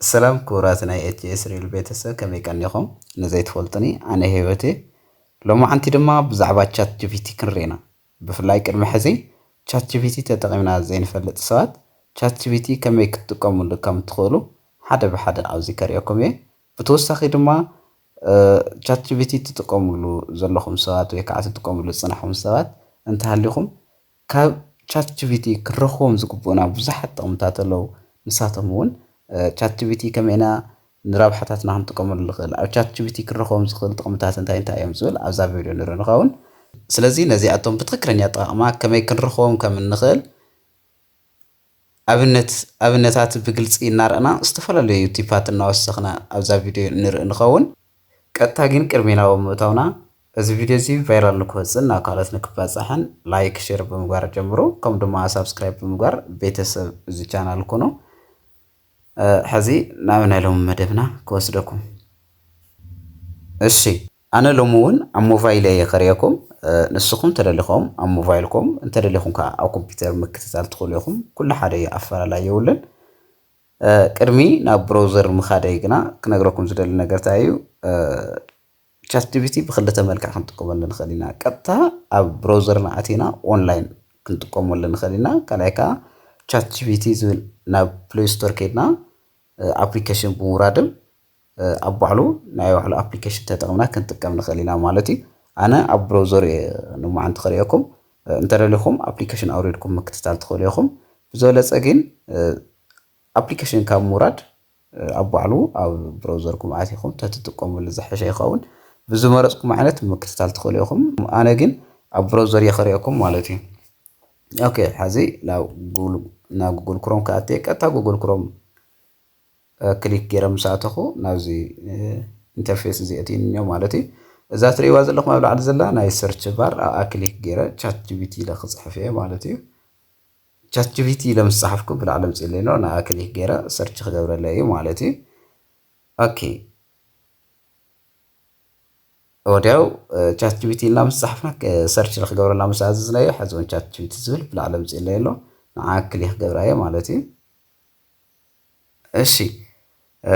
ሰላም ክቡራት ናይ ኤች ኤስ ሪል ቤተሰብ፣ ከመይ ቀኒኹም? ንዘይትፈልጡኒ፣ ኣነ ህይወቴ። ሎማዓንቲ ድማ ብዛዕባ ቻት ጂ ፒ ቲ ክንርኢ ኢና። ብፍላይ ቅድሚ ሕዚ ቻት ጂ ፒ ቲ ተጠቒምና ዘይንፈልጥ ሰባት ቻት ጂ ፒ ቲ ከመይ ክትጥቀሙሉ ከም ትኽእሉ ሓደ ብሓደ ኣብዚ ከርእየኩም እየ። ብተወሳኺ ድማ እ፣ ቻት ጂ ፒ ቲ ትጥቀሙሉ ዘለኹም ሰባት ወይ ከዓ ትጥቀሙሉ ዝፅናሕኹም ሰባት እንተሃሊኹም ካብ ቻት ጂ ፒ ቲ ክንረኽቦም ዝግብኡና ብዙሓት ጥቕምታት ኣለዉ። ንሳቶም እውን ቻት ጂ ፒ ቲ ከመይ ኢና ንረብሓታትና ክንጥቀመሉ ንኽእል፣ ኣብ ቻት ጂ ፒ ቲ ክንረኽቦም ዝኽእል ጥቕምታት እንታይ እንታይ እዮም ዝብል ኣብዛ ቪድዮ ንርኢ ንኸውን። ስለዚ ነዚኣቶም ብትኽክለኛ ኣጠቓቕማ ከመይ ክንረኽቦም ከም እንኽእል ኣብነት ኣብነታት ብግልፂ እናረእና ዝተፈላለዩ ቲፓት እናወሰኽና ኣብዛ ቪድዮ ንርኢ ንኸውን። ቀጥታ ግን ቅድሚ ናብ ምእታውና፣ እዚ ቪድዮ እዚ ቫይራል ንክወፅእን ናብ ካልኦት ንክባፃሕን ላይክ፣ ሼር ብምግባር ጀምሩ። ከም ድማ ሳብስክራይብ ብምግባር ቤተሰብ እዚ ቻናል ኩኑ። እ፣ ሕዚ ናብ ናይ ሎሚ መደብና ክወስደኩም። እሺ፣ ኣነ ሎሚ እውን ኣብ ሞባይል እየ ከርእየኩም። እ፣ ንስኹም ተደሊኹም ኣብ ሞባይልኩም፣ እንተደሊኹም ከዓ ኣብ ኮምፒውተር ምክትታል ትኽእሉ ኢኹም። ኩሉ ሓደ እዩ፣ ኣፈላላይ የብሉን። እ፣ ቅድሚ ናብ ብራውዘር ምኻደይ ግና ክነግረኩም ዝደሊ ነገር እንታይ እዩ? እ፣ ቻት ጂ ፒ ቲ ብክልተ መልክዕ ክንጥቀመሉ ንኽእል ኢና። ቀጥታ ኣብ ብራውዘርና ኣቲና ኦንላይን ክንጥቀመሉ ንኽእል ኢና። ካልኣይ ከዓ ቻት ጂ ፒ ቲ ዝብል ናብ ፕሌይ ስቶር ከይድና፣ እ፣ ኣፕሊኬሽን ብምውራድን፣ እ፣ ኣብ ባዕሉ ናይ ባዕሉ ኣፕሊኬሽን ተጠቕምና ክንጥቀም ንኽእል ኢና ማለት እዩ። ኣነ ኣብ ብራውዘር እየ ንማዓንቲ ከርእየኩም። እ፣ እንተደሊኹም ኣፕሊኬሽን ኣውሪድኩም ምክትታል ትኽእሉ ኢኹም። ብዝበለፀ ግን፣ እ፣ ኣፕሊኬሽን ካብ ምውራድ፣ እ፣ ኣብ ባዕሉ ኣብ ብራውዘርኩም ኣቲኹም ተትጥቀሙሉ ዝሐሸ ይኸውን። ብዝመረፅኩም ዓይነት ምክትታል ትኽእሉ ኢኹም። ኣነ ግን ኣብ ብራውዘር እየ ከርእየኩም ማለት እዩ። ኦኬ፣ ሕዚ ናብ ጉግል፣ ናብ ጉግል ክሮም ክኣቲ እየ። ቀጥታ ጉግል ክሮም፣ እ፣ ክሊክ ገይረ ምስ ኣተኹ ናብዚ፣ እ፣ ኢንተርፌስ እዚ ኣእትዩኒ ማለት እዩ። እዛ ትርእይዋ ዘለኹም ኣብ ላዕሊ ዘላ ናይ ሰርች ባር፣ ኣብኣ ክሊክ ገይረ ቻት ጂ ፒ ቲ ኢለ ክፅሕፍ እየ ማለት እዩ። ቻት ጂ ፒ ቲ ኢለ ምስ ፀሓፍኩ ብላዕሊ ኣምፅእለይ ኣሎ፣ ንኣ ክሊክ ገይረ ሰርች ክገብረለይ እዩ ማለት እዩ። ኦኬ፣ ወዲያው፣ እ፣ ቻት ጂ ፒ ቲ ኢልና ምስ ፀሓፍና፣ እ፣ ሰርች ንክገብረልና ምስ ኣዘዝናዮ፣ ሕዚ እውን ቻት ጂ ፒ ቲ ዝብል ብላዕሊ ኣምፅእለይ ኣሎ፣ ንዓ ክሊክ ክገብራ እየ ማለት እዩ። እሺ፣ እ፣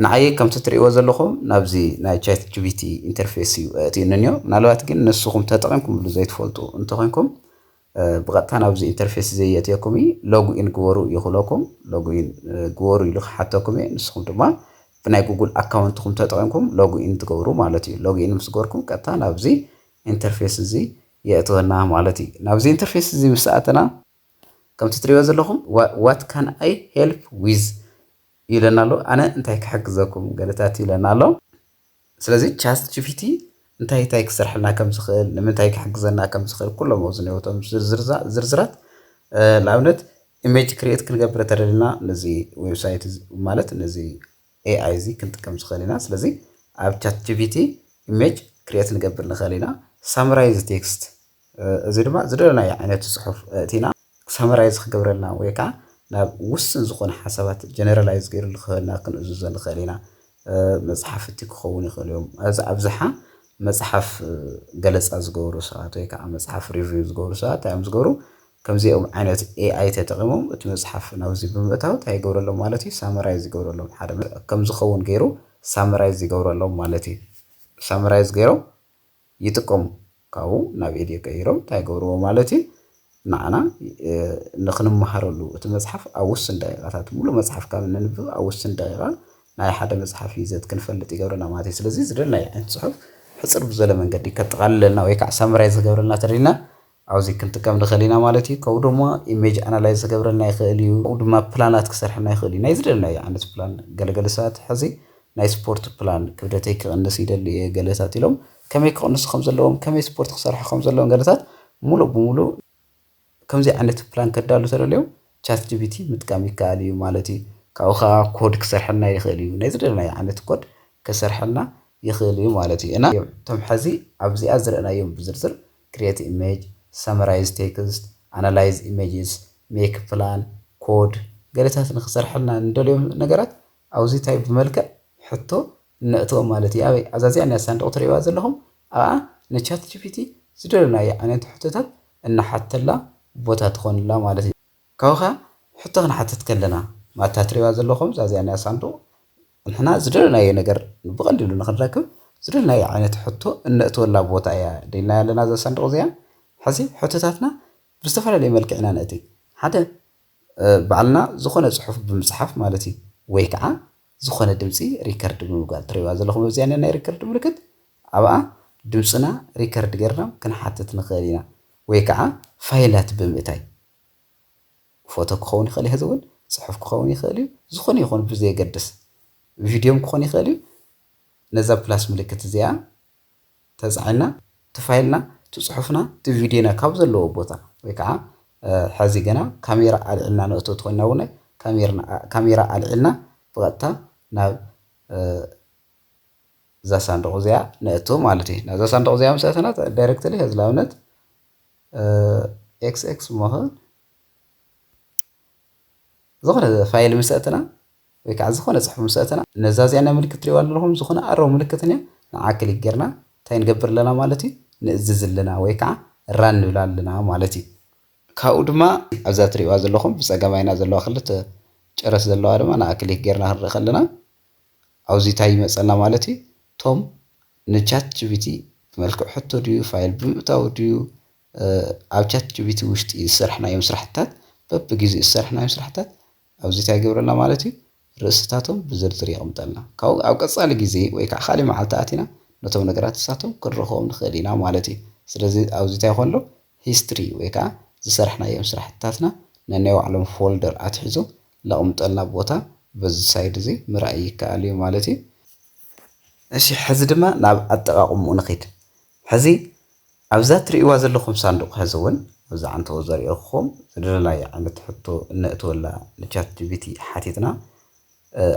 ንዓይ ከምቲ ትርእይዎ ዘለኹም ናብዚ ናይ ቻት ጂ ፒ ቲ ኢንተርፌስ እዩ፣ እ፣ ኣእትዩኒ እኒኦ። ምናልባት ግን ንስኹም ተጠቒምኩምሉ ዘይትፈልጡ እንተኾይንኩም፣ እ፣ ብቐጥታ ናብዚ ኢንተርፌስ እዚ የእትየኩም እዩ። ሎግ ኢን ግበሩ ይኽእለኩም። ሎግ ኢን፣ እ፣ ግበሩ ኢሉ ክሓተኩም እዩ። ንስኹም ድማ ብናይ ጉግል ኣካውንትኩም ተጠቒምኩም ሎግ ኢን ትገብሩ ማለት እዩ። ሎግ ኢን ምስ ገበርኩም ቀጥታ ናብዚ ኢንተርፌስ እዚ የእትወና ማለት እዩ። ናብዚ ኢንተርፌስ እዚ ምስ ኣተና፣ ከምቲ ትሪእዎ ዘለኹም፣ "Wha-, what can I help with?" ይብለና ኣሎ። ኣነ እንታይ ክሕግዘኩም ገለታት ይብለና ኣሎ። ስለዚ ቻት ጂ ፒ ቲ እንታይ እንታይ ክሰርሐልና ከም ዝኽእል፣ ንምንታይ ክሕግዘና ከም ዝኽእል፣ ኩሎም ኣብዚ እኒኦ እቶም ዝርዝርዛ-፣ ዝርዝራት፣ እ፣ ንኣብነት ኢሜጅ ክሪኤት ክንገብር ተደሊና ነዚ ዌብሳይት እዚ፣ ማለት ነዚ ኤ ኣይ እዚ ክንጥቀም ዝኽእል ኢና። ስለዚ ኣብ ቻት ጂ ፒ ቲ ኢሜጅ ክሪኤት ንገብር ንኽእል ኢና። ሳምራይዝ ቴክስት፣ እ፣ እዚ ድማ ዝደለናዮ ዓይነት ጽሑፍ፣ እ፣ እቲና ሳምራይዝ ክገብረልና ወይ ከዓ ናብ ውስን ዝኾነ ሓሳባት ጀነራላይዝ ገይሩ ንኽህበና ክንእዝዞ ንኽእል ኢና። እ፣ መጽሓፍቲ ክኸውን ይኽእል እዮም። እዚ ኣብዝሓ መጽሓፍ፣ እ፣ ገለጻ ዝገብሩ ሰባት ወይ ከዓ መጽሓፍ ሪቪው ዝገብሩ ሰባት እንታይ እዮም ዝገብሩ? ከምዚኦም ዓይነት ኤ ኣይ ተጠቒሞም እቲ መጽሓፍ ናብዚ ብምእታው እንታይ ይገብረሎም ማለት እዩ? ሳምራይዝ ይገብረሎም። ሓደ መ-፣ ከም ዝኸውን ገይሩ ሳምራይዝ ይገብረሎም ማለት እዩ። ሳምራይዝ ገይሮም ይጥቀሙ። ካብኡ ናብ ኤዲዮ ቀይሮም እንታይ ይገብርዎ ማለት እዩ? ንዓና፣ እ፣ ንኽንመሃረሉ እቲ መጽሓፍ ኣብ ውስን ደቂቓታት፣ ሙሉእ መጽሓፍ ካብ እነንብብ ኣብ ውስን ደቂቓ ናይ ሓደ መጽሓፍ ይዘት ክንፈልጥ ይገብረና ማለት እዩ። ስለዚ ዝደለናዮ ዓይነት ጽሑፍ ሕጽር ብዝበለ መንገዲ ከጠቓልለልና ወይ ከዓ ሳምራይዝ ክገብረልና ተደሊና ኣብዚ ክንጥቀም ንኽእል ኢና ማለት እዩ። ከምኡ ድማ ኢሜጅ ኣናላይዝ ክገብረልና ይኽእል እዩ። ከምኡ ድማ ፕላናት ክሰርሐልና ይኽእል እዩ። ናይ ዝደለናዮ ዓይነት ፕላን፣ ገለገለ ሰባት ሕዚ ናይ ስፖርት ፕላን፣ ክብደተይ ክቕንስ ይደሊ እየ ገለታት ኢሎም፣ ከመይ ክቕንሱ ከም ዘለዎም፣ ከመይ ስፖርት ክሰርሑ ከም ዘለዎም ገለታት ሙሉእ ብሙሉእ ከምዚ ዓይነት ፕላን ከዳሉ ተደልዮም ቻት ጂ ፒ ቲ ምጥቃም ይከኣል እዩ ማለት እዩ። ካብኡ ከዓ ኮድ ክሰርሐልና ይኽእል እዩ። ናይ ዝደለናዮ ዓይነት ኮድ ክሰርሐልና ይኽእል እዩ ማለት እዩ። እና እቶም ሕዚ ኣብዚኣ ዝረእናዮም ብዝርዝር ክሪኤት ኢሜጅ፣ ሰመራይዝ ቴክስት፣ ኣናላይዝ ኢሜጅስ፣ ሜክ ፕላን፣ ኮድ ገለታት ንክሰርሐልና እንደልዮም ነገራት ኣብዚ እንታይ ብመልክዕ ሕቶ እነእትዎም ማለት እዩ። ኣበይ? ኣብዛ እዚኣ ናይ ሳንዱቕ ትርእይዋ ዘለኹም፣ ኣብኣ ንቻት ጂ ፒ ቲ ዝደለናዮ ዓይነት ሕቶታት እንሓተላ ቦታ ትኾንላ ማለት እዩ። ካብኡ ኸዓ ሕቶ ክንሓትት ከለና፣ ማታ ትሪእዋ ዘለኹም እዛ እዚኣ ናይ ሳንዱቕ ንሕና ዝደለናዮ ነገር ብቐሊሉ ንኽንረክብ ዝደለናዮ ዓይነት ሕቶ እነእትወላ ቦታ እያ ደልና ያለና እዛ ሳንዱቕ እዚኣ። ሕዚ ሕቶታትና ብዝተፈላለየ መልክዕ ኢና ነእቲ። ሓደ ባዕልና ዝኾነ ጽሑፍ ብምጽሓፍ ማለት እዩ፣ ወይ ከዓ ዝኾነ ድምፂ ሪከርድ ብምግባር። ትሪእዋ ዘለኹም እዚኣ ናይ ሪከርድ ምልክት፣ ኣብኣ ድምፅና ሪከርድ ጌርና ክንሓትት ንኽእል ኢና። ወይ ከዓ ፋይላት ብምእታይ፣ ፎቶ ክኸውን ይኽእል እዩ፣ ሕዚ እውን ጽሑፍ ክኸውን ይኽእል እዩ፣ ዝኾነ ይኹን ብዘየገድስ ቪድዮም ክኾን ይኽእል እዩ። ነዛ ፕላስ ምልክት እዚኣ ተጻዒና እቲ ፋይልና፣ እቲ ጽሑፍና፣ እቲ ቪድዮና ካብ ዘለዎ ቦታ ወይ ከዓ ሕዚ ገና ካሜራ ኣልዒልና ንእቶ ተኾንና እውን ካሜራ ኣልዒልና ብቐጥታ ናብ እዛ ሳንዱቕ እዚኣ ነእቶ ማለት እዩ። ናብዛ ሳንዱቕ እዚኣ ምስ ኣተና ዳይሬክትሊ ሕዚ ንኣብነት ኤክስ ኤክስ መኸ ዝኾነ ፋይል ምስ ኣተና ወይ ከዓ ዝኾነ ፅሑፍ ምስ ኣተና ነዛ እዚኣ ናይ ምልክት ትሪእዋ ኣለኹም ዝኾነ ኣሮ ምልክት እኒኣ ንዓ ክሊክ ጌርና እንታይ ንገብር ኣለና ማለት እዩ ንእዝዝ ኣለና ወይ ከዓ ራን ንብል ኣለና ማለት እዩ። ካብኡ ድማ ኣብዛ ትሪእዋ ዘለኹም ብፀገማይና ዘለዋ ክልተ ጨረስ ዘለዋ ድማ ንዓ ክሊክ ጌርና ክንርኢ ከለና ኣብዚ እንታይ ይመፀልና ማለት እዩ ቶም ንቻት ጂቢቲ ብመልክዕ ሕቶ ድዩ ፋይል ብምእታው ድዩ ኣብ ቻት ጂቢቲ ውሽጢ ዝሰርሕናዮም ስራሕትታት በብግዜኡ ዝሰርሕናዮም ስራሕትታት ኣብዚ እንታይ ይገብረልና ማለት እዩ ርእስታቶም ብዝርዝር የቕምጠልና። ካብኡ ኣብ ቀጻሊ ግዜ ወይ ከዓ ካልእ መዓልቲ ኣቲና ነቶም ነገራት ንሳቶም ክንረኽቦም ንኽእል ኢና ማለት እዩ። ስለዚ ኣብዚ እንታይ ይኾን ኣሎ ሂስትሪ ወይ ከዓ ዝሰርሕናዮም ስራሕትታትና ነናይ ባዕሎም ፎልደር ኣትሒዞም ለቕምጠልና ቦታ በዚ ሳይድ እዚ ምርኣይ ይከኣል እዩ ማለት እዩ። እሺ ሕዚ ድማ ናብ ኣጠቓቕምኡ ንኺድ። ሕዚ ኣብዛ ትርእይዋ ዘለኹም ሳንዱቕ ሕዚ እውን ኣብዛ ዓንተቦ ዘርእየኹም ዝደለናዮ ዓይነት ሕቶ እነእትወላ ንቻት ጂቢቲ ሓቲትና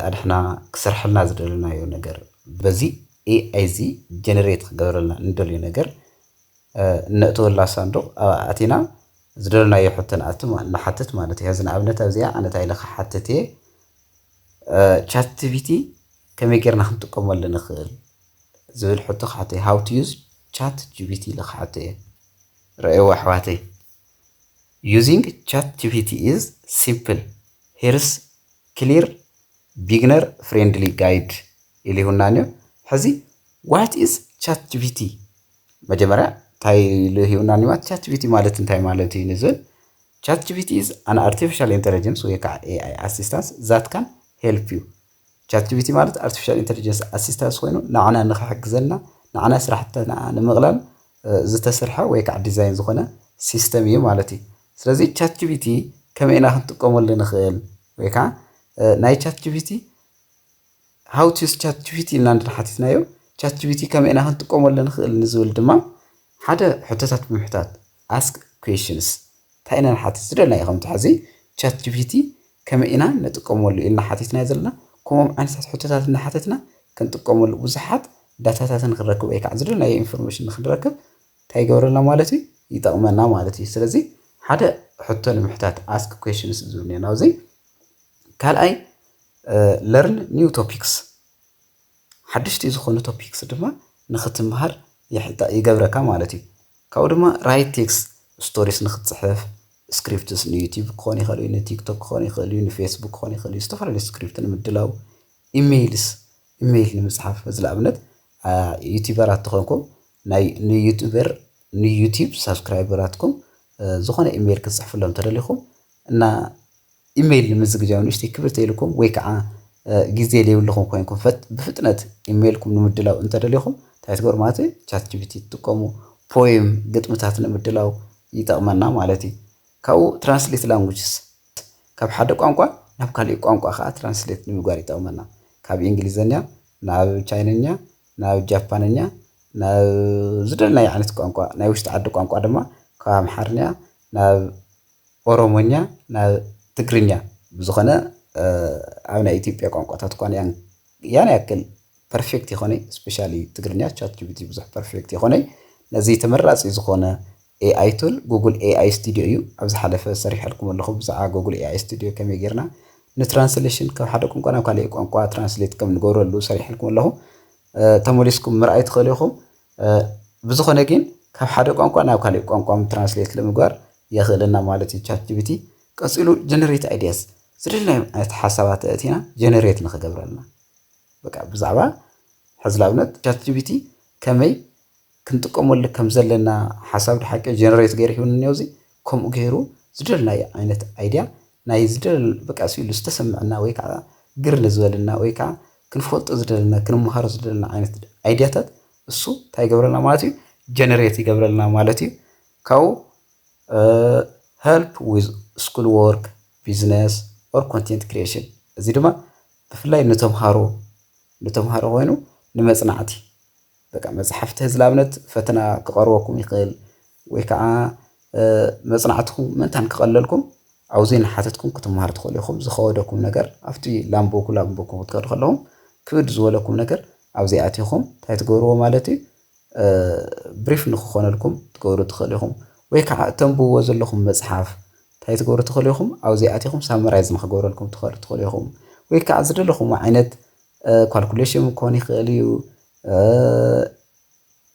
ኣድሕና ክሰርሐልና ዝደለናዮ ነገር በዚ ኤኣይ እዚ ጀነሬት ክገብረልና እንደልዮ ነገር እነእትወላ ሳንዱቕ ኣብኣ ኣቲና ዝደለናዮ ሕቶ ንሓትት ማለት እዩ። ሕዚ ንኣብነት ኣብዚኣ ኣነ እንታይ ኢለ ክሓትት እየ ቻት ጂቢቲ ከመይ ጌርና ክንጥቀመሉ ንኽእል ዝብል ሕቶ ክሓቶ እየ። How to use chat G P T ኢለ ክሓቶ እየ። ረእይዎ ኣሕዋተይ። Using chat G P T is simple. Here's clear beginner friendly guide ኢሉ ይሁና እንዮ። ሕዚ what is chat G P T? መጀመርያ እንታይ ኢሉ ይሁና እንዮ? Chat G P T ማለት እንታይ ማለት እዩ ንዝብል Chat G P T is an artificial intelligence ወይ ከዓ A I assistance that can help you. Chat G P T ማለት artificial intelligence assistance ኮይኑ ንዓና ንክሕግዘና ንዓና ስራሕትና ንምቕላል ዝተሰርሐ ወይ ከዓ ዲዛይን ዝኾነ ሲስተም እዩ ማለት እዩ። ስለዚ ቻት ጂ ፒ ቲ ከመይ ኢና ክንጥቀመሉ ንኽእል ወይ ከዓ ናይ ቻት ጂ ፒ ቲ how to use chat G P T ኢልና እንድና ሓቲትናዮ ቻት ጂ ፒ ቲ ከመይ ኢና ክንጥቀመሉ ንኽእል ንዝብል ድማ ሓደ ሕቶታት ብምሕታት ask questions እንታይ ኢና ንሓትት ዝደለናዮ ከምቲ ሕዚ ቻት ጂ ፒ ቲ ከመይ ኢና ንጥቀመሉ ኢልና ሓቲትናዮ ዘለና ከምኦም ዓይነታት ሕቶታት እናሓተትና ክንጥቀመሉ ብዙሓት ዳታታት ንክንረክብ ወይ ከዓ ዝደለናዮ ኢንፎርሜሽን ንክንረክብ እንታይ ይገብረልና ማለት እዩ ይጠቕመና ማለት እዩ ስለዚ ሓደ ሕቶ ንምሕታት ask questions ዝብል ናብዚ ካልኣይ learn new topics ሓደሽቲ ዝኾኑ ቶፒክስ ድማ ንክትምሃር ይገብረካ ማለት እዩ ካብኡ ድማ write text stories ንክትፅሕፍ scripts ንዩቲብ ክኾን ይኽእል እዩ ንቲክቶክ ክኾን ይኽእል እዩ ንፌስቡክ ክኾን ይኽእል እዩ ዝተፈላለዩ ስክሪፕት ንምድላው ኢሜይልስ ኢሜይል ንምፅሓፍ እዚ ንኣብነት ዩቲበራት ተኾንኩም ናይ ንዩቲበር ንዩቲብ ሳብስክራይበራትኩም ዝኾነ ኢሜይል ክትፅሕፍሎም ተደሊኹም እና ኢሜይል ንምዝግጃው ንእሽተይ ክብር ተይልኩም ወይ ከዓ ግዜ ዘይብልኹም ኮይንኩም ብፍጥነት ኢሜይልኩም ንምድላው እንተደሊኹም እንታይ ትገብሩ ማለት እዩ ቻት ጂ ፒ ቲ ትጥቀሙ ፖይም ግጥምታት ንምድላው ይጠቕመና ማለት እዩ ካብኡ translate languages ካብ ሓደ ቋንቋ ናብ ካሊእ ቋንቋ ከዓ translate ንምግባር ይጠቕመና ካብ እንግሊዘኛ ናብ ቻይነኛ ናብ ጃፓነኛ ናብ ዝደለናዮ ዓይነት ቋንቋ ናይ ውሽጢ ዓዲ ቋንቋ ድማ ካብ ኣምሓርኛ ናብ ኦሮሞኛ ናብ ትግርኛ ብዝኾነ ኣብ ናይ ኢትዮጵያ ቋንቋታት እኳ ያን ያክል perfect ይኾነ specially ትግርኛ chat G P T ብዙሕ perfect ይኾነ ነዚ ተመራፂ ዝኾነ A I tool Google A I Studio እዩ ኣብ ዝሓለፈ ሰሪሐልኩም ኣለኹ ብዛዕባ Google A I Studio ከመይ ጌርና ን translation ካብ ሓደ ቋንቋ ናብ ካልእ ቋንቋ translate ከም ንገብረሉ ሰሪሐልኩም ኣለኹ ተመሊስኩም ምርኣይ ትኽእሉ ኢኹም ብዝኾነ ግን ካብ ሓደ ቋንቋ ናብ ካልእ ቋንቋ translate ንምግባር የኽእለና ማለት እዩ chat G P T ቀፂሉ generate ideas ዝደለናዮ ዓይነት ሓሳባት ኣእቲና ጀነሬት ንክገብረልና። በቃ ብዛዕባ ሕዚ ንኣብነት ቻት ጂቢቲ ከመይ ክንጥቀመሉ ከም ዘለና ሓሳብ ድሓቂ ጀነሬት ገይሩ ሂቡኒ እኒኦ። እዚ ከምኡ ገይሩ ዝደለናዮ ዓይነት ኣይድያ ናይ ዝደለ በቃ ስኢሉ ዝተሰምዐና ወይ ከዓ ግር ንዝበለና ወይ ከዓ ክንፈልጦ ዝደለና ክንመሃሮ ዝደለና ዓይነት ኣይድያታት እሱ እንታይ ይገብረልና ማለት እዩ? ጀነሬት ይገብረልና ማለት እዩ። ካብኡ help with school work, business or content creation። እዚ ድማ ብፍላይ ንተምሃሮ ንተምሃሮ ኮይኑ ንመፅናዕቲ በቃ መፅሓፍቲ ህዝቢ ኣብነት ፈተና ክቐርበኩም ይኽእል ወይ ከዓ መፅናዕትኩም ምእንታን ክቐለልኩም ኣብዚ እናሓተትኩም ክትምሃሩ ትኽእሉ ኢኹም። ዝኸበደኩም ነገር ኣብቲ ላምቦኩ ላምቦኩም ክትከዱ ከለኹም ክብድ ዝበለኩም ነገር ኣብዚ ኣቲኹም እንታይ ትገብርዎ ማለት እዩ? ብሪፍ ንክኾነልኩም ትገብሩ ትኽእሉ ኢኹም። ወይ ከዓ እተንብብዎ ዘለኹም መፅሓፍ እንታይ ትገብሩ ትኽእሉ ኢኹም? ኣብዚ ኣቲኹም ሳመራይዝ ንክገብረልኩም ትኽእሉ ትኽእሉ ኢኹም። ወይ ከዓ ዝደለኹም ዓይነት ካልኩሌሽን ክኾን ይኽእል እዩ።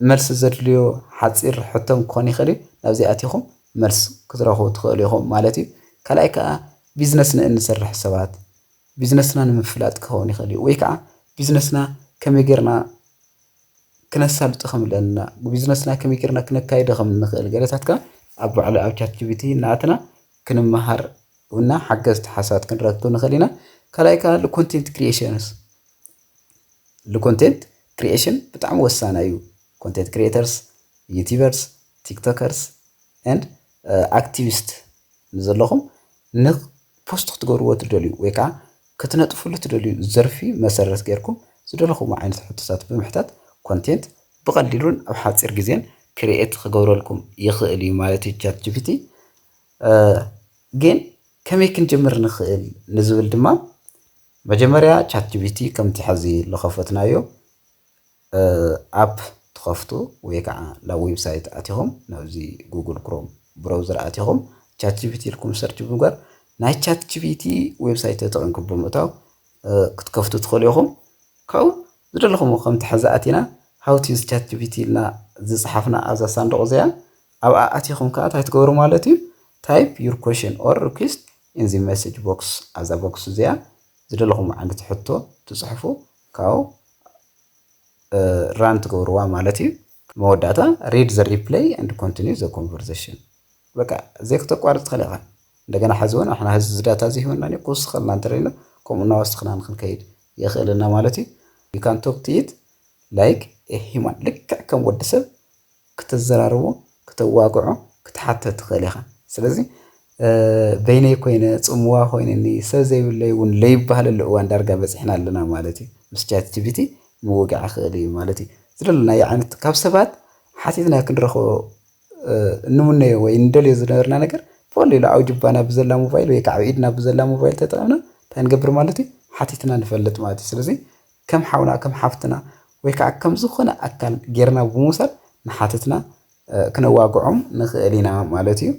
መልሲ ዘድልዮ ሓፂር ሕቶም ክኾን ይኽእል እዩ። ናብዚ ኣቲኹም መልሲ ክትረኽቡ ትኽእሉ ኢኹም ማለት እዩ። ካልኣይ ከዓ ቢዝነስ ንእንሰርሕ ሰባት ቢዝነስና ንምፍላጥ ክኸውን ይኽእል እዩ። ወይ ከዓ ቢዝነስና ከመይ ጌርና ክነሳልጦ ከም ኣለና፣ ቢዝነስና ከመይ ጌርና ክነካይዶ ከም እንኽእል ገለታት ከዓ ኣብ ባዕሉ ኣብ ቻት ጂቢቲ እናኣተና ክንመሃር እና ሓገዝቲ ሓሳባት ክንረክብ ንኽእል ኢና። ካልኣይ ከዓ ኮንቴንት ክሪኤሽንስ፣ ኮንቴንት ክሪኤሽን ብጣዕሚ ወሳና እዩ። ኮንቴንት ክሪኤተርስ፣ ዩቲዩበርስ፣ ቲክቶከርስ ኤንድ ኣክቲቪስት ንዘለኹም ንፖስት ክትገብርዎ ትደልዩ ወይ ከዓ ክትነጥፍሉ ትደልዩ ዘርፊ መሰረት ጌርኩም ዝደለኹም ዓይነት ሕቶታት ብምሕታት ኮንቴንት ብቐሊሉን ኣብ ሓፂር ግዜን ክሪኤት ክገብረልኩም ይኽእል እዩ ማለት እዩ ቻት ጂፒቲ። ግን ከመይ ክንጅምር ንኽእል ንዝብል ድማ መጀመርያ ቻት ጂፒቲ ከምቲ ሕዚ ዝኸፈትናዮ ኣፕ ትኸፍቱ ወይ ከዓ ናብ ዌብሳይት ኣቲኹም ናብዚ ጉግል ክሮም ብራውዘር ኣቲኹም ቻት ጂፒቲ ኢልኩም ሰርች ብምግባር ናይ ቻት ጂፒቲ ዌብሳይት ተጠቒምኩም ብምእታው ክትከፍቱ ትኽእሉ ኢኹም። ካብኡ ዝደለኹም ከምቲ ሕዚ ኣቲና how to use ቻት ጂፒቲ ኢልና ዝፀሓፍና ኣብዛ ሳንዱቕ እዚኣ ኣብኣ ኣቲኹም ከዓ እንታይ ትገብሩ ማለት እዩ? Type your question or request in the message box። ኣብዛ ቦክስ እዚኣ ዝደለኹም ዓይነት ሕቶ ትፅሕፉ ካብኡ ራን ትገብርዋ ማለት እዩ። መወዳእታ read the reply and continue the conversation። በቃ ዘይክተቋርፅ ትኽእል ኢኻ። እንደገና ሕዚ እውን ኣሕና ህዚ ዝዳታ እዚ ሂወና ክውስኸልና እንተደሊና ከምኡ እናወስኽና ንክንከይድ የኽእልና ማለት እዩ። You can talk to it like a human፣ ልክዕ ከም ወዲ ሰብ ክተዘራርቦ፣ ክተዋግዖ፣ ክትሓተ ትኽእል ኢኻ። ስለዚ በይነይ ኮይነ፣ ፅምዋ ኮይነኒ፣ ሰብ ዘይብለይ እውን ለይበሃለሉ እዋን ዳርጋ በፂሕና ኣለና ማለት እዩ። ምስ ቻት ጂፒቲ ምውጋዕ ይኽእል እዩ ማለት እዩ። ዝደለናዮ ዓይነት ካብ ሰባት ሓቲትና ክንረኽቦ እንምነዮ ወይ እንደልዮ ዝነበርና ነገር ብቐሊሉ ኣብ ጅባና ብዘላ ሞባይል ወይ ከዓ ኣብ ኢድና ብዘላ ሞባይል ተጠቐምና እንታይ ንገብር ማለት እዩ? ሓቲትና ንፈልጥ ማለት እዩ። ስለዚ ከም ሓውና ከም ሓፍትና ወይ ከዓ ከም ዝኾነ ኣካል ጌርና ብምውሳድ ንሓትትና ክነዋግዖም ንኽእል ኢና ማለት እዩ።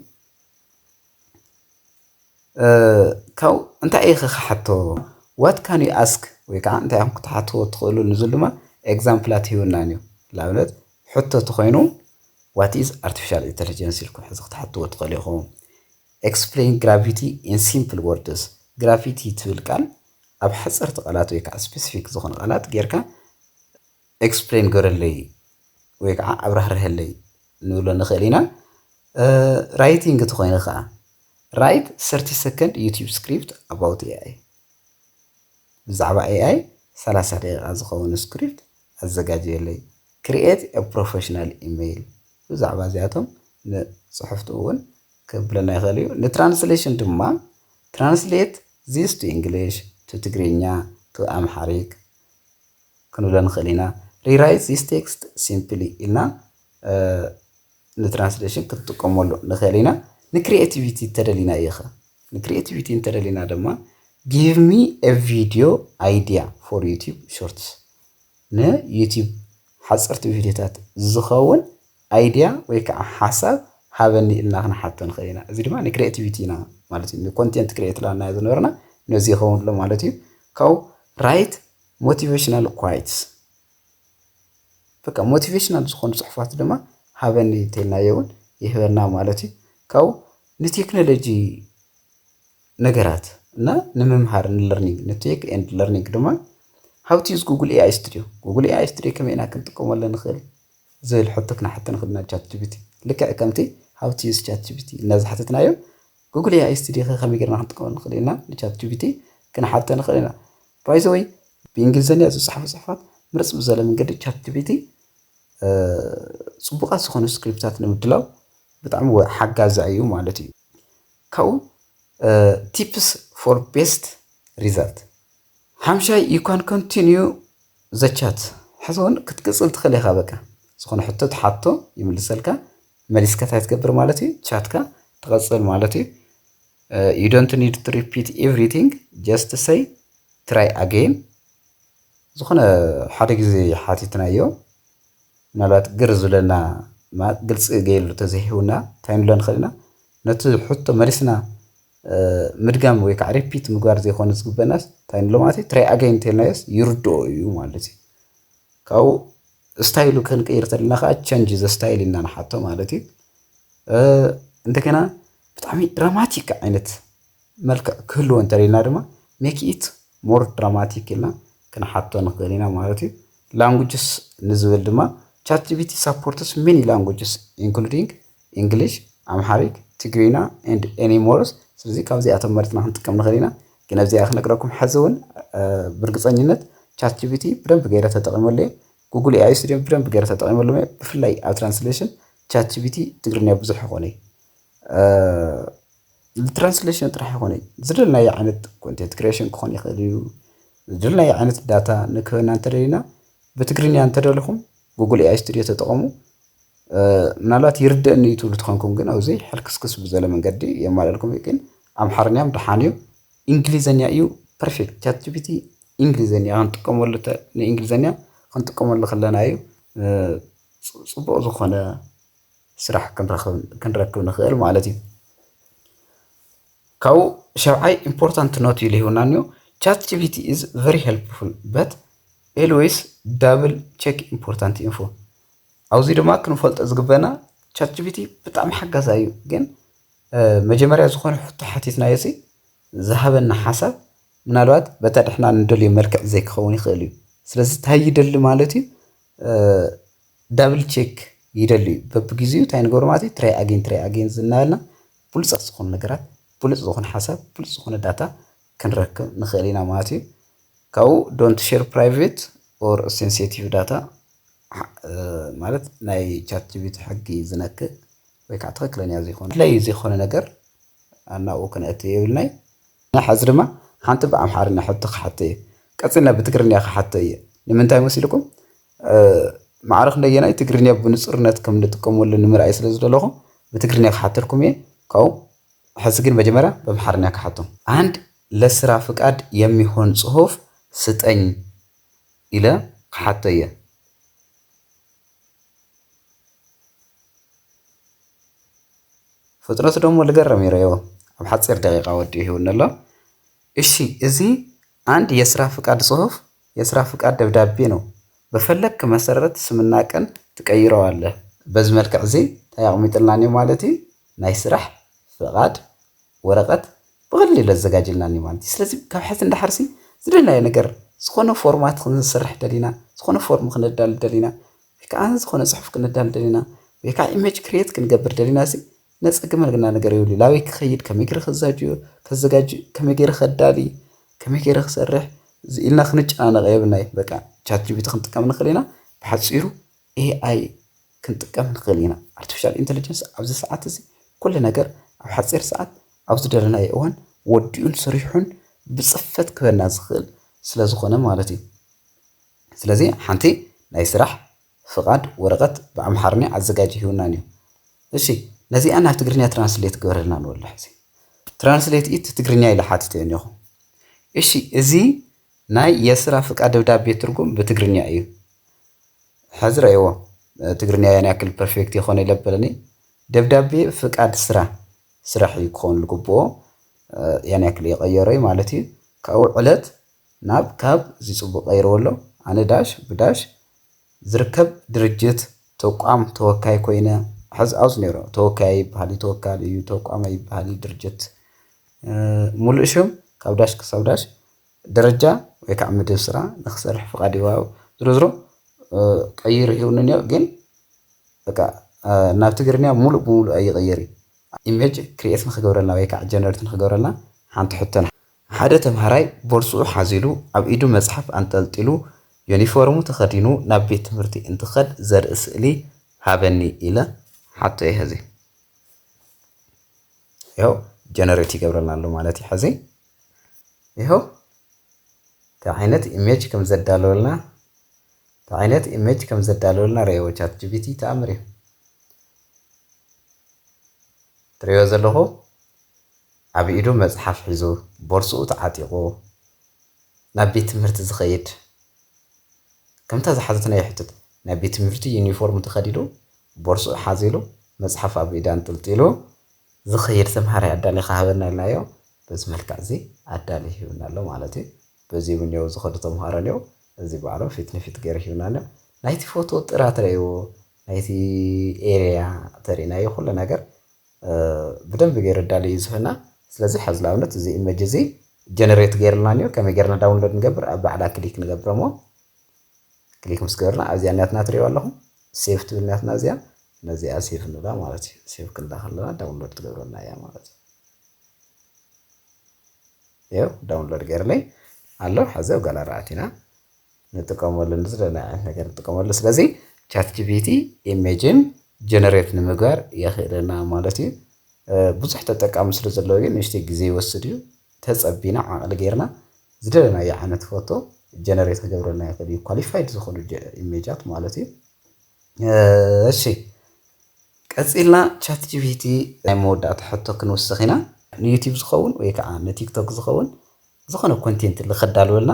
ካብኡ እንታይ ኢኺ ክሓቶ what can you ask ወይ ከዓ እንታይ ኢኹም ክትሓትዎ ትኽእሉ ንዝብል ድማ ኤግዛምፕላት ሂቡና እዩ። ንኣብነት ሕቶ ተኾይኑ what is artificial intelligence ኢልኩም ሕዚ ክትሓትዎ ትኽእሉ ኢኹም። Explain gravity in simple words። ግራቪቲ ትብል ቃል ኣብ ሓፀርቲ ቃላት ወይ ከዓ ስፔሲፊክ ዝኾነ ቃላት ጌርካ ኤክስፕሌን ገረለይ ወይ ከዓ ኣብራህርሀለይ ንብሎ ንኽእል ኢና። ራይቲንግ ተኾይኑ ከዓ write thirty second YouTube script about AI። ብዛዕባ AI ሰላሳ ደቂቃ ዝኸውን ስክሪፕት ኣዘጋጀየለይ። Create a professional email። ብዛዕባ እዚኣቶም ንፅሕፍቲ እውን ክብለና ይኽእል እዩ። ንትራንስሌሽን ድማ translate this to English to ትግርኛ to ኣምሓሪክ ክንብሎ ንኽእል ኢና። Rewrite this text simply ኢልና ንትራንስሌሽን ክትጥቀመሉ ንኽእል ኢና። ንክሪኤቲቪቲ እንተደሊና ኢኸ ንክሪኤቲቪቲ እንተደሊና ድማ give me a video idea for YouTube shorts ንዩቲዩብ ሓፀርቲ ቪዲዮታት ዝኸውን ኣይድያ ወይ ከዓ ሓሳብ ሃበኒ ኢልና ክንሓቶ ንኽእል ኢና። እዚ ድማ ንክሪኤቲቪቲ ኢና ማለት እዩ። ንኮንቴንት ክሪኤት ላናዮ ዝነበርና ነዚ ይኸውን ኣሎ ማለት እዩ። ካብኡ write motivational quotes በቃ ሞቲቬሽናል ዝኾኑ ፅሑፋት ድማ ሃበኒ እንተልናዮ እውን ይህበና ማለት እዩ። ካብኡ ንቴክኖሎጂ ነገራት እና ንምምሃር፣ ንለርኒንግ፣ ንቴክ ኤንድ ለርኒንግ ድማ how to use Google A I Studio፣ Google A I Studio ከመይ ኢና ክንጥቀመሉ ንኽእል ዝብል ሕቶ ክነሓቶ ንኽእል ኢና ቻት ጂ ፒ ቲ። ልክዕ ከምቲ how to use ቻት ጂ ፒ ቲ ኢልና ዝሓተትናዮ፣ Google A I Studio ከ ከመይ ጌርና ክንጥቀመሉ ንኽእል ኢና ንቻት ጂ ፒ ቲ ክንሓቶ ንኽእል ኢና። ባይ ዘ ወይ፣ ብእንግሊዝኛ ዝጸሓፉ ጽሑፋት ምርጽ ብዘለ መንገዲ ቻት ጂ ፒ ቲ ጽቡቓት ዝኾኑ ስክሪፕታት ንምድላው ብጣዕሚ ሓጋዚ እዩ ማለት እዩ። ካብኡ ቲፕስ ፎር ቤስት ሪዛልት። ሓምሻይ፣ you can continue the chat። ሕዚ እውን ክትቅጽል ትኽእል ኢኻ። በቃ ዝኾነ ሕቶ ትሓቶ ይምልሰልካ፣ መሊስካ እንታይ ትገብር ማለት እዩ? ቻትካ ትቐጽል ማለት እዩ። You don't need to repeat everything, just say try again። ዝኾነ ሓደ ግዜ ሓቲትናዮ፣ ምናልባት ግር ዝብለና፣ ግልፂ ገይሩ ተዘይህቡና እንታይ ንብሎ ንኽእል ኢና? ነቲ ሕቶ መሊስና ምድጋም ወይ ከዓ ሪፒት ምግባር ዘይኮነ ዝግበናስ እንታይ ንብሎ ማለት እዩ? ትራይ ኣገይን እንተልናዮስ ይርድኦ እዩ ማለት እዩ። ካብኡ ስታይሉ ክንቅይር ተለና ከዓ ቸንጅ ዘ ስታይል ኢና ንሓቶ ማለት እዩ። እንደገና ብጣዕሚ ድራማቲክ ዓይነት መልክዕ ክህልዎ እንተደልና ድማ ሜክ ኢት ሞር ድራማቲክ ኢልና ክንሓቶ ንኽእል ኢና ማለት እዩ። ላንጉጅስ ንዝብል ድማ ቻት ጂ ፒ ቲ ሳፖርትስ ሚኒ ላንጉጅስ ኢንክሉዲንግ ኢንግሊሽ፣ ኣምሓሪክ፣ ትግሪና ኤንድ ኤኒ ሞርስ። ስለዚ ካብዚኣቶም መርፅና ክንጥቀም ንኽእል ኢና። ግን ኣብዚኣ ክነግረኩም፣ ሕዚ እውን ብርግፀኝነት ቻት ጂ ፒ ቲ ብደንብ ገይረ ተጠቂመሉ እየ። ጉግል ኤ ኣይ ስቱዲዮ ብደንብ ገይረ ተጠቂመሉ እየ። ብፍላይ ኣብ ትራንስሌሽን ቻት ጂ ፒ ቲ ትግርኛ ብዙሕ ይኾነይ። ትራንስሌሽን ጥራሕ ይኾነይ፣ ዝደልናዮ ዓይነት ኮንቴንት ክሬሽን ክኾን ይኽእል እዩ። ዝደልናዮ ዓይነት ዳታ ንክህበና እንተደሊና ብትግርኛ እንተደለኹም ጉግል ኤ ኣይ ስቱዲዮ ተጠቐሙ። ምናልባት ይርደእኒ እዩ ትብሉ ትኾንኩም፣ ግን ኣብዚ ሕልክስክስ ብዘለ መንገዲ የማለልኩም እዩ። ግን ኣምሓርኛም ደሓን እዩ። እንግሊዘኛ እዩ ፐርፌክት። ቻት ጂ ፒ ቲ እንግሊዘኛ ክንጥቀመሉ፣ ንእንግሊዘኛ ክንጥቀመሉ ከለና እዩ ፅቡቕ ዝኾነ ስራሕ ክንረክብ ንኽእል ማለት እዩ። ካብኡ ሸብዓይ ኢምፖርታንት ኖት ኢሉ ሂቡና እኒኦ። Chat G P T is very helpful, but always double check important info። ኣብዚ ድማ ክንፈልጦ ዝግበና ቻት ጂ ፒ ቲ ብጣዕሚ ሓጋዛ እዩ፣ ግን መጀመርያ ዝኾነ ሕቶ ሓቲትናዮ ሲ ዝሃበና ሓሳብ ምናልባት በታ ድሕና ንደልዮ መልክዕ ዘይክኸውን ይኽእል እዩ። ስለዚ እንታይ ይደሊ ማለት እዩ? ዳብል ቼክ ይደሊ እዩ። በብግዚኡ እንታይ ንገብሮ ማለት እዩ? ትራይ ኣጌን ትራይ ኣጌን ዝናበልና ብሉፃት ዝኾኑ ነገራት፣ ብሉፅ ዝኾነ ሓሳብ፣ ብሉፅ ዝኾነ ዳታ ክንረክብ ንኽእል ኢና ማለት እዩ። ካብኡ don't share private or sensitive data፣ ማለት ናይ ቻት ጂ ፒ ቲ ሕጊ ዝነክእ ወይ ከዓ ትኽክለኛ ዘይኮነ፣ ድላይ ዘይኮነ ነገር ኣናብኡ ክነእትዮ የብልናይ። እና ሕዚ ድማ ሓንቲ ብኣምሓርኛ ሕቶ ክሓቶ እየ፣ ቀፂልና ብትግርኛ ክሓቶ እየ። ንምንታይ መሲልኩም? ማዕረ ክንደየናይ ትግርኛ ብንፁርነት ከም ንጥቀመሉ ንምርኣይ ስለ ዝደለኹ ብትግርኛ ክሓተልኩም እየ። ካብኡ ሕዚ ግን መጀመርያ ብኣምሓርኛ ክሓቶም። አንድ ለስራ ፍቃድ የሚሆን ጽሑፍ ስጠኝ ኢለ ክሓቶ እየ። ፍጥነቱ ደሞ ልገረም እዩ፣ ረእይዎ። ኣብ ሓፂር ደቂቃ ወዲኡ ሂቡኒ ኣሎ። እሺ፣ እዚ አንድ የስራ ፍቃድ ጽሑፍ፣ የስራ ፍቃድ ደብዳቤ ነው። በፈለግክ መሰረት ስምና ቀን ትቀይረዋለህ። በዚ መልክዕ እዚ እንታይ ኣቕሚጥልናኒ ማለት እዩ? ናይ ስራሕ ፍቓድ ወረቐት ብቐሊሉ ኣዘጋጅልናኒ ማለት እዩ። ስለዚ ካብ ሕዚ እንዳሓርሲ ዝደለናዮ ነገር፣ ዝኾነ ፎርማት ክንሰርሕ ደሊና፣ ዝኾነ ፎርም ክነዳሊ ደሊና፣ ወይ ከዓ ዝኾነ ጽሑፍ ክነዳሊ ደሊና፣ ወይ ከዓ ኢሜጅ ክሪኤት ክንገብር ደሊና ሲ ነጸግመልና ነገር የብሉ። ላበይ ክኸይድ፣ ከመይ ገይረ ከዛጅዮ፣ ከዘጋጅ፣ ከመይ ገይረ ከዳሊ፣ ከመይ ገይረ ክሰርሕ፣ እዚ ኢልና ክንጨናነቕ የብልናይ። በቃ ቻት ጂ ፒ ቲ ክንጥቀም ንኽእል ኢና። ብሓጺሩ ኤ ኣይ ክንጥቀም ንኽእል ኢና። ኣርቲፊሻል ኢንተለጀንስ ኣብዚ ሰዓት እዚ ኩሉ ነገር ኣብ ሓፂር ሰዓት ኣብ ዝደለናዮ እዋን ወዲኡን ሰሪሑን ብፅፈት ክበና ዝኽእል ስለ ዝኾነ ማለት እዩ። ስለዚ ሓንቲ ናይ ስራሕ ፍቓድ ወረቐት ብኣምሓርኛ ኣዘጋጅ ሂቡና እዩ። እሺ፣ ነዚኣ ናብ ትግርኛ ትራንስሌት ግበረልና ንበሎ። ሕዚ ትራንስሌት ኢት ትግርኛ ኢለ ሓቲተ እኒኹ። እሺ፣ እዚ ናይ የስራ ፍቃድ ደብዳቤ ትርጉም ብትግርኛ እዩ። ሕዚ ረእይዎ፣ ትግርኛ ያን ያክል ፐርፌክት የኾነ ይለበለኒ። ደብዳቤ ፍቃድ ስራ፣ ስራሕ እዩ ክኸውን ዝግብኦ። ያን ያክል የቐየሮ እዩ ማለት እዩ። ካብኡ ዕለት ናብ ካብ እዚ ጽቡቕ ቀይርዎ ኣሎ። ኣነ ዳሽ ብዳሽ ዝርከብ ድርጅት፣ ተቋም ተወካይ ኮይነ፣ ሕዚ ኣብዚ ነይሩ ተወካይ ይበሃል እዩ፣ ተወካሊ እዩ፣ ተቋም ይበሃል እዩ፣ ድርጅት፣ እ፣ ሙሉእ ሽም ካብ ዳሽ ክሳብ ዳሽ ደረጃ ወይ ከዓ ምድብ ስራ ንክሰርሕ ፍቓድ ይወሃብ። ዝሮ ዝሮ ቀይሩ ሂውኒ እኒኦ፣ ግን በቃ ናብ ትግርኛ ሙሉእ ብሙሉእ ኣይቕየር እዩ። ኢሜጅ ክሪኤት ንክገብረልና ወይ ከዓ ጀነሬት ንክገብረልና ሓንቲ ሕቶና። ሓደ ተምሃራይ ቦርስኡ ሓዚሉ ኣብ ኢዱ መፅሓፍ ኣንጠልጢሉ ዩኒፎርሙ ተኸዲኑ ናብ ቤት ትምህርቲ እንትኸድ ዘርኢ ስእሊ ሃበኒ ኢለ ሓቶ እየ። ሕዚ ይኸው ጀነሬት ይገብረልና ኣሎ ማለት እዩ። ሕዚ ይኸው እንታይ ዓይነት ኢሜጅ ከም ዘዳለወልና እንታይ ዓይነት ኢሜጅ ከም ዘዳለወልና ረእይዎ። ቻት ጂቢቲ ተኣምር እዩ። ትሪኦ ዘለኹ ኣብ ኢዱ መፅሓፍ ሒዙ ቦርስኡ ተዓጢቑ ናብ ቤት ትምህርቲ ዝኸይድ ከምታ ዝሓዘትና ይሕትት። ናይ ቤት ትምህርቲ ዩኒፎርም ተኸዲዱ ቦርስኡ ሓዚሉ መፅሓፍ ኣብ ኢዳ ኣንጠልጢሉ ዝኸይድ ተምሃራይ ኣዳሊኻ ሃበና ኢልናዮ። በዚ መልክዕ እዚ ኣዳሊ ሂብና ኣሎ ማለት እዩ። በዚ እውን እኒኦ ዝኸዱ ተምሃሮ እኒኦ እዚ ባዕሎም ፊት ንፊት ገይሩ ሂብና ኣሎ። ናይቲ ፎቶ ጥራ ተርእይዎ ናይቲ ኤሪያ ተርእናዮ ኩሉ ነገር ብደንብ ገይሩ ኣዳሊ እዩ ዝህብና። ስለዚ ሕዚ ንኣብነት እዚ ኢመጅ እዚ ጀነሬት ገይርልና እኒኦ ከመይ ገይርና ዳውንሎድ ንገብር ኣብ ባዕላ ክሊክ ንገብር እሞ ክሊክ ምስ ገበርና ኣብዚኣ ናትና ትሪእዋ ኣለኹም ሴቭ ትብል ናትና እዚኣ ነዚኣ ሴቭ ንብላ ማለት እዩ። ሴቭ ክንዳ ከለና ዳውንሎድ ትገብረልና እያ ማለት እዩ። ይኸው ዳውንሎድ ገይርለይ ኣሎ። ሕዚ ኣብ ጋላሪ ኣቲና ንጥቀመሉ ንዝደለና ዓይነት ነገር ንጥቀመሉ። ስለዚ ቻት ጂቢቲ ኢሜጅን ጀነሬት ንምግባር የኽእለና ማለት እዩ። ብዙሕ ተጠቃሚ ስለ ዘለዎ ግን ንእሽተይ ግዜ ይወስድ እዩ። ተጸቢና ዓቕሊ ገይርና ዝደለናዮ ዓይነት ፎቶ ጀነሬት ክገብረልና ይኽእል እዩ። ኳሊፋይድ ዝኾኑ ኢሜጃት ማለት እዩ። እሺ ቀፂልና ቻት ጂቢቲ ናይ መወዳእታ ሕቶ ክንውስኽ ኢና። ንዩቲብ ዝኸውን ወይ ከዓ ንቲክቶክ ዝኸውን ዝኾነ ኮንቴንት ልኸዳልወልና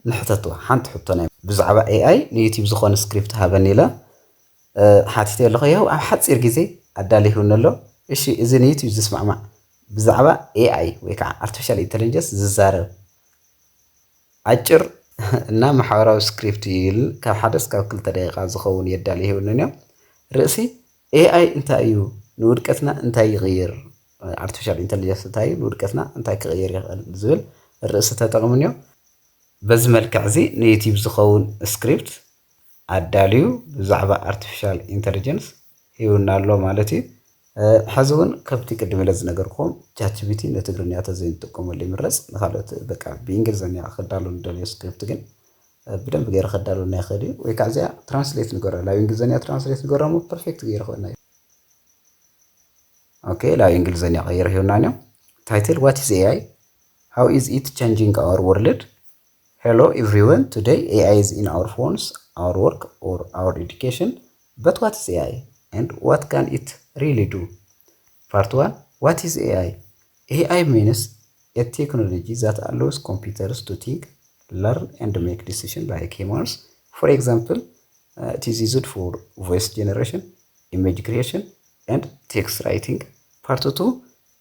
ንሕተትዋ ሓንቲ ሕቶ ናይ ብዛዕባ ኤኣይ ንዩቲብ ዝኾነ ስክሪፕት ሃበኒ ኢለ ሓቲተ ኣለኹ። ይኸው ኣብ ሓፂር ግዜ ኣዳሊሁኒ ኣሎ። እሺ እዚ ንዩቲብ ዝስማዕማዕ ብዛዕባ ኤኣይ ወይ ከዓ ኣርቲፊሻል ኢንቴሊጀንስ ዝዛረብ ኣጭር እና ማሕበራዊ ስክሪፕት ይብል ካብ ሓደ እስካብ ክልተ ደቂቃ ዝኸውን የዳሊ ይህብንን እዮም። ርእሲ ኤኣይ እንታይ እዩ ንውድቀትና እንታይ ይቕይር? ኣርቲፊሻል ኢንቴሊጀንስ እንታይ እዩ ንውድቀትና እንታይ ክቕይር ይኽእል ዝብል ርእሲ ተጠቕምንዮ። በዚ መልክዕ እዚ ንዩቲብ ዝኸውን ስክሪፕት ኣዳልዩ ብዛዕባ ኣርቲፊሻል ኢንተሊጀንስ ሂቡና ኣሎ ማለት እዩ። ሕዚ እውን ከምቲ ቅድም ኢለ ዝነገርኩም ቻት ጂቢቲ ንትግርኛ ተዘይንጥቀመሉ ይምረፅ። ንካልኦት በቃ ብእንግሊዝኛ ክዳሎ ንደልዮ ስክሪፕት ግን ብደንብ ገይረ ከዳልወልና ይኽእል እዩ። ወይ ከዓ እዚኣ ትራንስሌት ንገሮ ናብ እንግሊዝኛ ትራንስሌት ንገሮ ሞ ፐርፌክት ገይረ ክእና እዩ። ኦኬ ላብ እንግሊዝኛ ቀይረ ሂቡና እዮም። Title: What is A I? How is it changing our world? Hello everyone, today A I is in our phones, our work or our education. But what is A I and what can it really do? Part one: What is A I? A I means a technology that allows computers to think, learn and make decisions like humans. For example, uh, it is used for voice generation, image creation and text writing. Part two: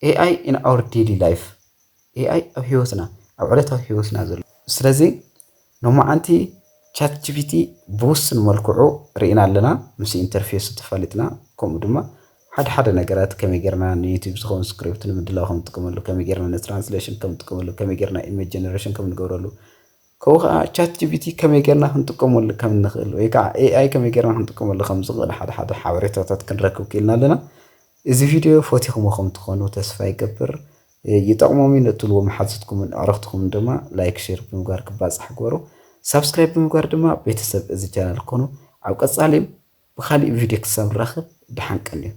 A I in our daily life. ኤኣይ ኣብ ህይወትና ኣብ ዕለታዊ ህይወትና ዘሎ ስለዚ ሎማዓንቲ ቻት ጂቢቲ ብውስን መልክዑ ርኢና ኣለና። ምስ ኢንተርፌሱ ተፋሊጥና ከምኡ ድማ ሓደ ሓደ ነገራት ከመይ ጌርና ንዩቲብ ዝኸውን ስክሪፕት ንምድላው ከም ንጥቀመሉ ከመይ ጌርና ንትራንስሌሽን ከም ንጥቀመሉ ከመይ ጌርና ኢሜጅ ጀነሬሽን ከም ንገብረሉ ከምኡ ከዓ ቻት ጂቢቲ ከመይ ጌርና ክንጥቀመሉ ከም ንኽእል ወይ ከዓ ኤኣይ ከመይ ጌርና ክንጥቀመሉ ከም ዝኽእል ሓደ ሓደ ሓበሬታታት ክንረክብ ክኢልና ኣለና። እዚ ቪድዮ ፈቲኹሞ ከም ትኾኑ ተስፋ ይገብር። ይጠቕሞም እዩ ንእትልዎ መሓዝትኩምን ኣዕርኽትኩምን ድማ ላይክ ሼር ብምግባር ክባፃሕ ግበሩ። ሳብስክራይብ ብምግባር ድማ ቤተሰብ እዚ ቻናል ክኾኑ። ኣብ ቀፃሊ ብካሊእ ቪድዮ ክሳብ ንራኸብ ደሓን ቀንዩ።